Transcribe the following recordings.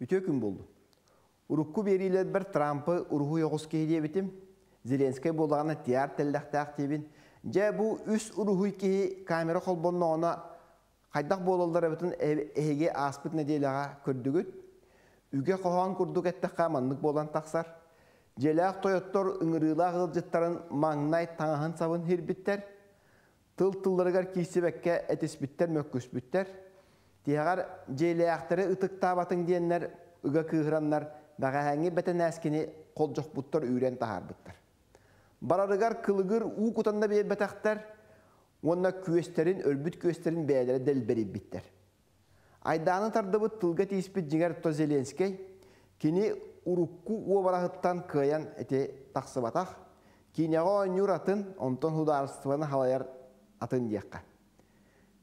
Үтүө күн буоллун. Урукку биэриилэрбэр Трампы уруһуй оҕус киһи диэбитим. Зеленскэй буоллаҕына тиар тэллэхтээх диибин. Дьэ бу үс уруһуй киһи камера холбонноҕуна хайдах буолаллар эбитин эһиги ааспыт нэдиэлэҕэ көрдүгүт. Үгэ хоһоон курдук эттэххэ маннык буолан тахсар. Дьиэлээх тойоттор ыҥырыылаах ыалдьыттарын маҥнай таҥаһын-сабын хирбиттэр. Тыл тылларыгар киирсибэккэ этиспиттэр, мөккүспүттэр. Тиһэҕэр дьиэлээхтэри ытыктаабатыҥ диэннэр ыга кыыһыраннар бэҕэһээҥҥи бэтэнээскини холдьохпуттар үүрэн таһаарбыттар. Барарыгар кылыгыр уу кутан да биэрбэтэхтэр уонна күөстэрин, өлбүт күөстэрин бэйэлэрэ дэлбэрийбиттэр. Айдааны тардыбыт тылга тииспит дьиҥэр то Зеленскэй, кини урукку уобараһыттан кыайан ити тахсыбатах, киинэҕэ оонньуур атын, онтон судаарыстыбаны халайар атын диэххэ.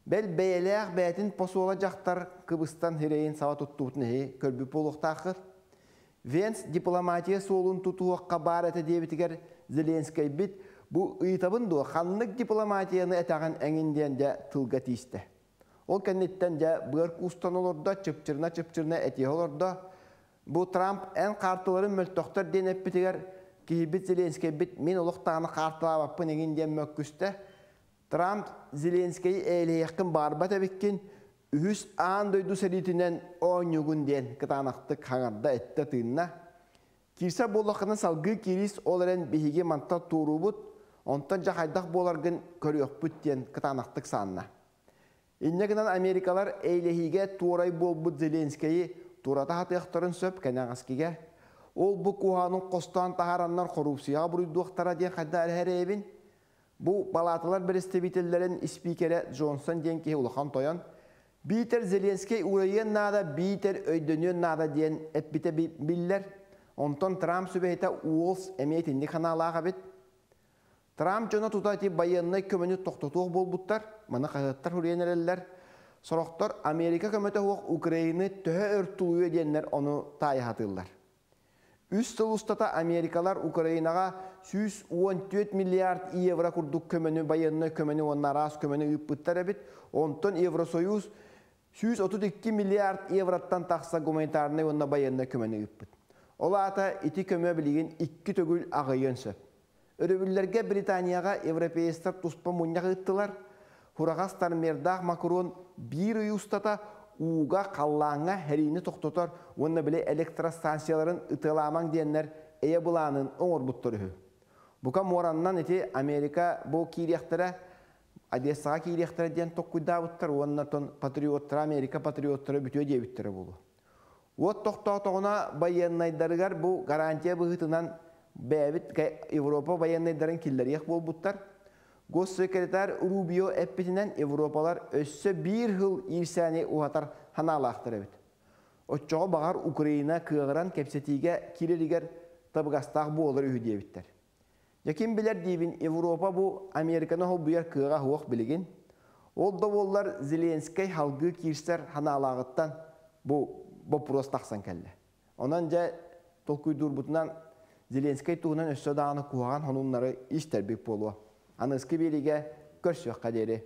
Бэл бэйэлээх бэйэтин посола дьахтар кыбыстан сирэйин саба туттубутун иһи көрбүт буолуохтааххыт. Венс дипломатия суолун тутуһуохха баар этэ диэбитигэр Зеленскэйбит бу ыйытабын дуо, ханнык дипломатияны этэҕин эҥин диэн дьэ тылга тиистэ. Ол кэнниттэн дьэ быар куустан олордо, чыпчырына-чыпчырына этиһэ олордо. Бу Трамп эн хаартыларын мөлтөхтөр диэн эппитигэр киһибит Зеленскэйбит мин олох даҕаны хаартылаабаппын эҥин диэн мөккүстэ. Трамп Зеленскэйи ээлэһиэххин баарбат эбиккин, үһүс аан дойду сэриитинэн оонньуугун диэн кытаанахтык хаҥарда эттэ-тыынна. Киирсэр буоллаххына салгыы киириис, ол эрэн биһиги мантан туоруубут, онтон дьэ хайдах буоларгын көрүөхпүт диэн кытаанахтык саанна. Инньэ гынан америкалар эйлэһиигэ туорай буолбут Зеленскэйи туората сатыахтарын сөп кэнэҕэскигэ. Ол бу куһаҕанын хостоон таһаараннар хоруупсуйаҕа буруйдуохтара диэн хайдах эрэһэрэйэбин? Бу палааталар бэрэстэбиитэллэрин испиикэрэ Джонсон диэн киһи улахан тойон, биитэр Зеленскэй уурайыан наада, биитэр өйдөнүөн наада диэн эппитэ биллэр. Онтон Трамп сүбэһитэ Уолс эмиэ итинник санаалаах эбит. Трамп дьоно тута ити байыаннай көмөнү тохтотуох буолбуттар, маны хаһыаттар суруйан эрэллэр. Сорохтор Америка көмөтө суох Украины төһө өр тулуйуо диэннэр ону таайа сатыыллар. Үс сыл устата Америкалар Украинаҕа 114 миллиард евро курдук көмөнү, байыаннай көмөнү уонна араас көмөнү ыыппыттар эбит. Онтон Евросоюз 132 миллиард евроттан тахса гуманитарнай уонна байыаннай көмөнү ыыппыт. Ол аата ити көмө билигин икки төгүл аҕыйыан сөп. Өрөбүллэргэ Британияҕа европеецтар туспа мунньах ыыттылар. Хураҕас Стармердаах Макрон биир ый устата ууга, халлааҥҥа сэриини тохтотор уонна били электростанцияларын ытыалаамаҥ диэннэр эйэ былаанын оҥорбуттар үһү. Бука муораннан ити Америка бу киириэхтэрэ, Одессаҕа киириэхтэрэ диэн токкуйдаабыттар уонна тон патриоттара Америка патриоттара бүтүө диэбиттэрэ буолуо. Уот тохтоотоҕуна байыаннайдарыгар бу гарантия быһыытынан бэйэбит Европа байыаннайдарын киллэриэх буолбуттар. Госсекретарь Рубио эппитинэн Европалар өссө биир сыл иирсээни уһатар санаалаахтар эбит. Оччоҕо баҕар Украина кыаҕыран кэпсэтиигэ киирэригэр табыгастаах буолар үһү диэбиттэр. Дьэ ким билэр диибин Европа бу Американы холбуйар кыаҕа суох билигин. Ол да буоллар Зеленскэй салгыы киирсэр санаалааҕыттан бу боппуруос тахсан кэллэ. Онон дьэ толкуйдуурбутунан Зеленскэй туһунан өссө даҕаны куһаҕан сонуннары истэрбит буолуо. Аныгыскы биэриигэ көрсүөххэ диэри.